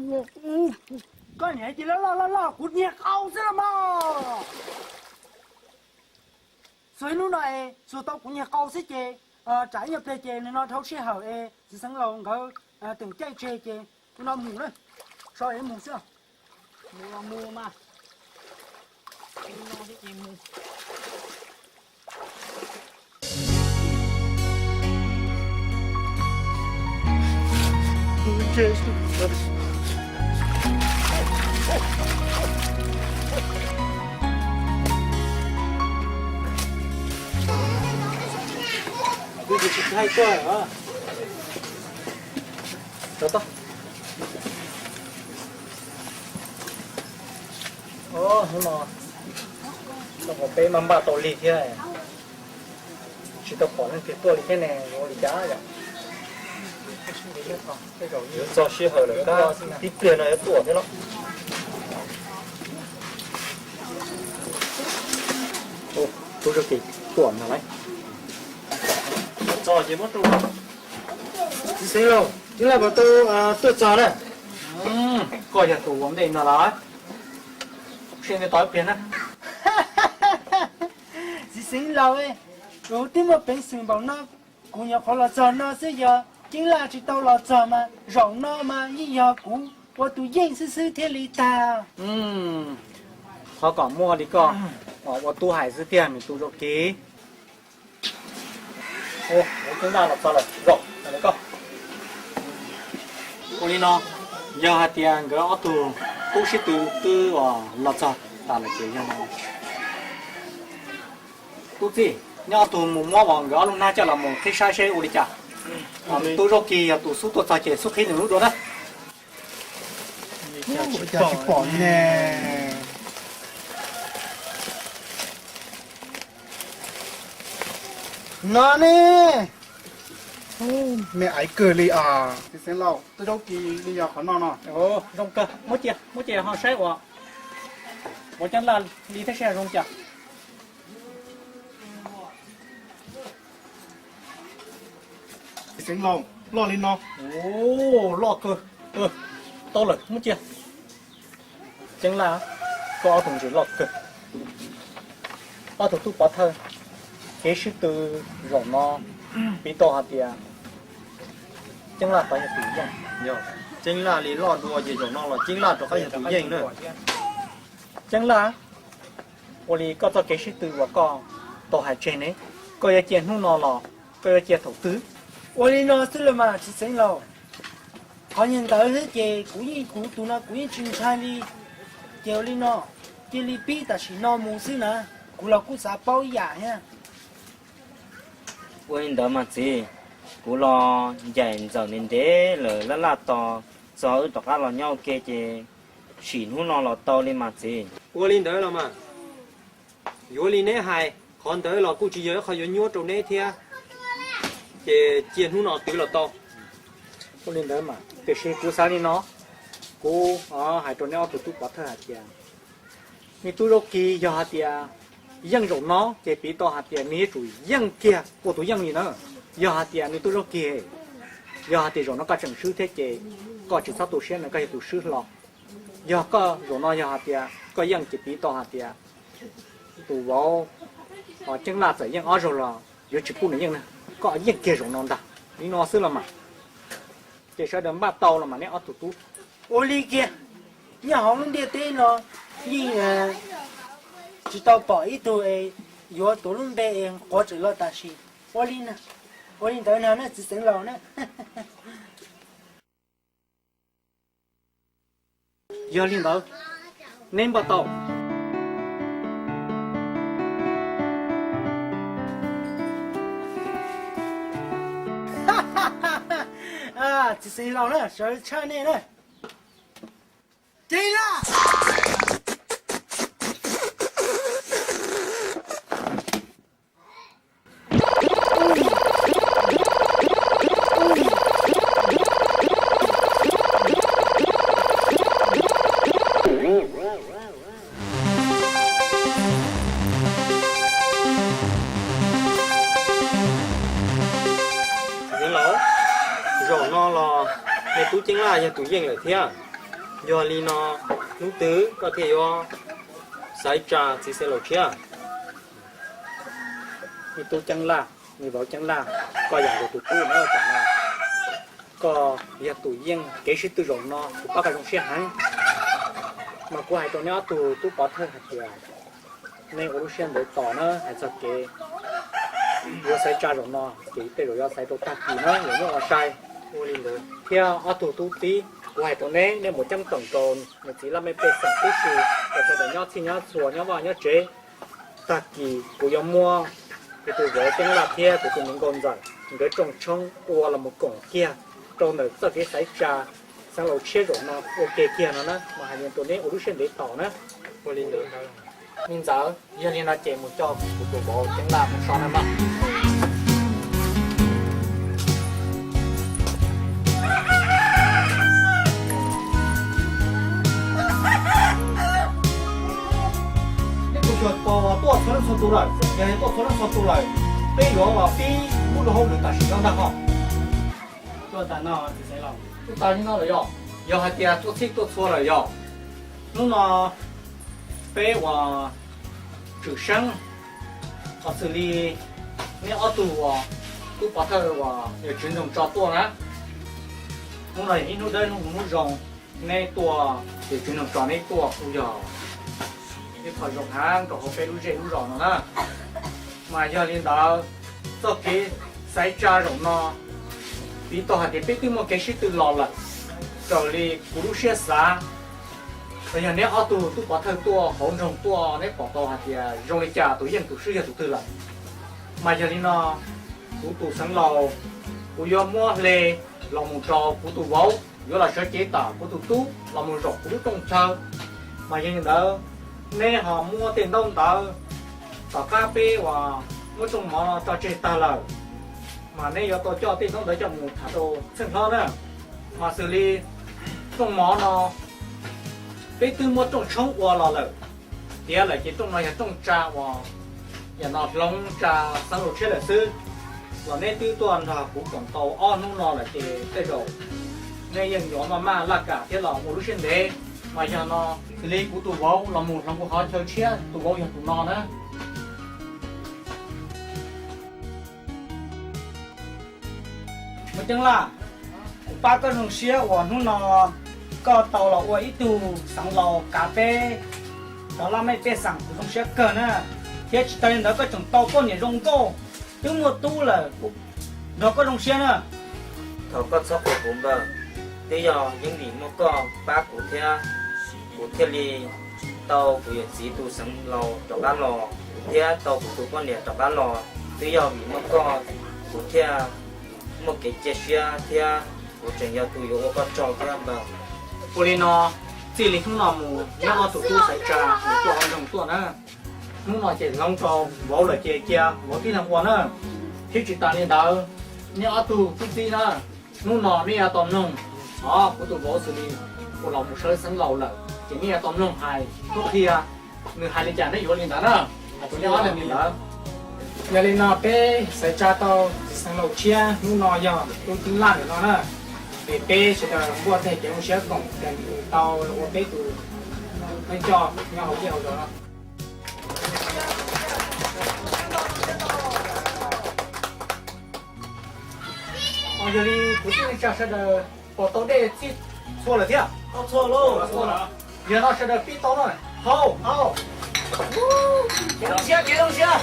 Koj niam ces loj loj loj loj kuv niag qau xwb los mas. Xuas ib hnub no es xuas tau kuv niag qau xwb ces tsam ib nyuag pliag ces nim no dhau sij hawm es txiv xeev laus nkawd teem caij tseg ces nim no mus na, so es mus xwb. Mus los mus mas, mus no thiab ces mus. Tus tsis thaij tuaj. Hnub no, hnub no peb mas npaj tau lig thiab, tsis tau pom leej twg tuaj li thiab ne, yuav ua li cas yom? Yuav txog sij hawm lawm, kab tib pliag no yuav tuaj thiab los. Tub Zaub Kis tuaj no lauj. Txog ces muab rau. Txiv xeev laus, Ceeb Laj puas tau tuaj txog na? Koj yog tus ua ntej no los? Seb nws tau ib pliag na. Txiv xeev laus, kuv twb muaj peev xwm npaum no, kuv nyuam qhuav los txog no xwb, yog Ceeb Laj tsis tau los txog mas zaum no mas yeej yog kuv ua tus yeej xwb xwb thiaj li tag. Qhov kom muaj li koj ua tub hais xwb tiag me tub Zaub Kis. Ceeb Laj los txog lawm, zaum koj. Ua li no, yog hais tias nkawd ob tug tub sib tw twb los txog tas lawm ces yog no. Tub txij, neb ob tug mus muab nkawd ob lub hnab coj los mus qhib saib seb ua li cas. Tub Zaub Kis yog tus xub tuaj txog ces xub qhib nws lub dua na. Tsis pom ne. No ne. Me aiv kawg li os. Txiv xeev laus, Tub Zaub Kis li yog qhov no no. Zoo kawg, muab cia, muab cia ho saib ua, ua Ceeb Laj li thiab seb zoo cas. Txiv xeev laus, loj li no. Loj kawg. Tau lawm, muab cia. Ceeb Laj, koj ob tug ntses loj kawg. Ob tug tub pov thawj, kev sib tw zaum no piv tau hais tias Ceeb Laj tau yog tus yeej. Ceeb Laj li loj dua ces zaum no los Ceeb Laj rov qab yog tus yeej na. Ceeb Laj, ua li koj txoj kev sib tw uas koj tau hais tseg ne, koj yuav cia hnub no los koj yuav cia thaum twg? Ua li no xwb los mas txiv xeev laus, qhov niag ntawd xwb ces kuv yeej, kuv tus no kuv yeej tsis ntshai li. Ces ua li no, cia li pib tam sim no mus xwb na, kuv los kuj xav paub ib yam thiab. Ua li ntawd mas txiv, kuv los ncaim ntxawm ntev ntev lawm laj laj tos txog wb rov qab los nyob ua ke ces sim hnub no los tau li mas txiv. Ua li ntawd los mas, yuav li neb hais, qhov ntawd los kuj tsis yog ib qho yuav nyuaj rau neb thiab, ces cia hnub no twv los tau. Ua li ntawd mas tiam sis kuv xav li no, kuv hais rau neb ob tug tub pov thawj hais tias, me tub Zaub Kis yog hais tias yeej zaum no ces piv tau hais tias nws yuav tsum yeej kiag ua tus yeej li na. Yog hais tias me tub Zaub Kis, yog hais tias zaum no koj tseem swb thiab ces koj tsis txhob tu siab no, koj yog tus swb hlo. Yog koj zaum no yog hais tias koj yeej ces piv tau hais tias tus vauv Ceeb Laj txawm yeej ob zaug los yuav tsis pub nws yeej na. Koj yeej kiag zaum no ntag, li no xwb los mas. Ces sawv daws npaj tau los mas neb ob tug tub. Ua li kiag, nyob hauv lub ntiaj teb no yeej tsis tau pom ib tug es yuav tuav lub npe es quav tsawm los tam sim. Ua li, ua li ntawd no ne txiv xeev laus na. Yog li ntawd, neb npaj tau. Txiv xeev laus na, sawv tshaj nej na. Ceeb Laj. Txiv xeev laus, zaum no los me tub Ceeb Laj yog tus yeej lawm thiab. Yog li no, hnub twg koj thiaj yuav xaiv tsa txiv xeev laus tshiab? Me tub Ceeb Laj, me vauv Ceeb Laj, koj yog kuv tus tub na, tam no koj yog tus yeej kev sib tw zaum no, kuv pab koj zoo siab heev. Mas kuv hais rau neb ob tug tub pov thawj hais tias neb ua lub siab ntev tos na, hais txog kev yuav xaiv tsa zaum no ces tej zaum yuav xaiv rau tag kis na, yuav muab ua sai. Thiab ob tug tub txib, kuv hais rau neb, neb mus ceeb toom rau niam txiv laj mej pej xeem tib si, rau sawv daws nyob txhij nyob txhua, nyob vaj nyob tsev. Tag kis kuv yuav muab kuv tus vauv Ceeb Laj thiab kuv tus me nkauj ntxawm nkawd rooj tshoob ua los mus koom kiag rau ntawm txoj kev xaiv tsa xeev laus tshiab zaum no ua ke kiag no na, mas hais li rau neb ua lub siab ntev tos na. Me ntxawm, yog li no ces mus coj kuv tus vauv Ceeb Laj mus so na mog. Neb kuj xyuas tos tuaj txhua leej txhua tus lawm, yog tuaj txhua leej txhua tus lawm, peb yuav pib lub hauj lwm tam sim no ntag hos. Tuaj tas no, tuaj tas li no lawm yog, yog hais tias tuaj txhij tuaj txhua lawm yog. Hnub no peb uas Tswm Seeb, qhov xws li neb ob tug uas tub pov thawj uas yawm tswv Ntxoog Tso tuaj na, hnub no yog ib hnub dawb hnub hnub zoo, neb tuaj, yawm tswv Ntxoog Tso neb tuaj kuj yog ib qho zoo heev rau hauv peb lub zej lub zos no na. Mas yog li ntawd, txoj kev xaiv tsa zaum no, piv tau hais tias peb twb muaj kev sib tw los lawm, raws li kuv lub siab xav. Los yog neb ob tug tub pov thawj tuaj hauv nroog tuaj neb pom tau hais tias zoo li cas tus yeej tus swb yog tus twg lawm. Mas yog li no, kuv tus xeev laus, kuv yuav muab hle los mus rau kuv tus vauv, yuav los sawv cev tom kuv tus tub los mus zaum kuv lub rooj chaw. Mas yog li ntawd, neb ho muab tej ntaub ntawv tom qab peb uas muab rooj mov no tso tseg tag lawm, mas neb yuav tau coj tej ntaub ntawv coj mus tham rau txheej hlob na. Mas xws li rooj mov no, peb twb muab rooj tshoob ua los lawm, tiav lawm ces rooj no yog rooj tsa uas yam no hloov tsa xeev laus tshiab lawm xwb. Los neb twb tuaj nrog kuv koom tau ob hnub no lawm ces tej zaum neb yeej yuav maj maj laj kam thiab los ua lub siab ntev. Mas yog no, xws li kuv tus vauv los mus hloov kuv qhov chaw tshiab, tus vauv yog tus no na. Vauv Ceeb Laj, kuv pab koj zoo siab uas hnub no koj tau los ua ib tug xeev laus kav peb cov laj mej pej xeem, kuv zoo siab kawg na. Thiab tsis tas li ntawd koj tseem tau poj niam zoo nkauj, twb muaj tub lawm, nrog koj zoo siab na. Thov koj txhob qhuas kuv npawg, twb yog yeej vim muaj koj pab kuv thiab kuv thiaj li tau kuv yawm txiv tus xeev laus rov qab los, thiab tau kuv tus poj niam rov qab los. Twb yog vim muaj koj kuv thiaj muaj kev cia siab thiab kuv tseem yog tus yuav ua koj tsaug thiab npawg. Ua li no, txij li hnub no mus neb ob tug tub xaiv tsa mus tuaj hauv nroog tuaj na. Hnub no ces hloov rau vauv lawm ces cia vauv tib leeg ua na. Thiab tsis tas li ntawd, neb ob tug tub txib na, hnub no neb yuav tau mloog, o, kuv tus vauv xws li uas los mus sawv xeev laus lawm ces neb yuav tau mloog hais, kuv qhia nws hais li cas neb yuav li ntawd na. Hais rau neb ob leeg li ntawd. Yog li no peb xaiv tsa tau txiv xeev laus tshiab hnub no yog tub Ceeb Laj ntawm no na. Es peb sawv daws npuaj teg kev zoo siab koom tes tau los ua peb tus neej coj nyob hauv zej hauv zos no. Yog li kuv tij neej tsa sawv daws pom tau dej txij txhua lawm thiab. Yog no sawv daws pib tau na. Hau, hau. Kev zoo siab, kev zoo siab.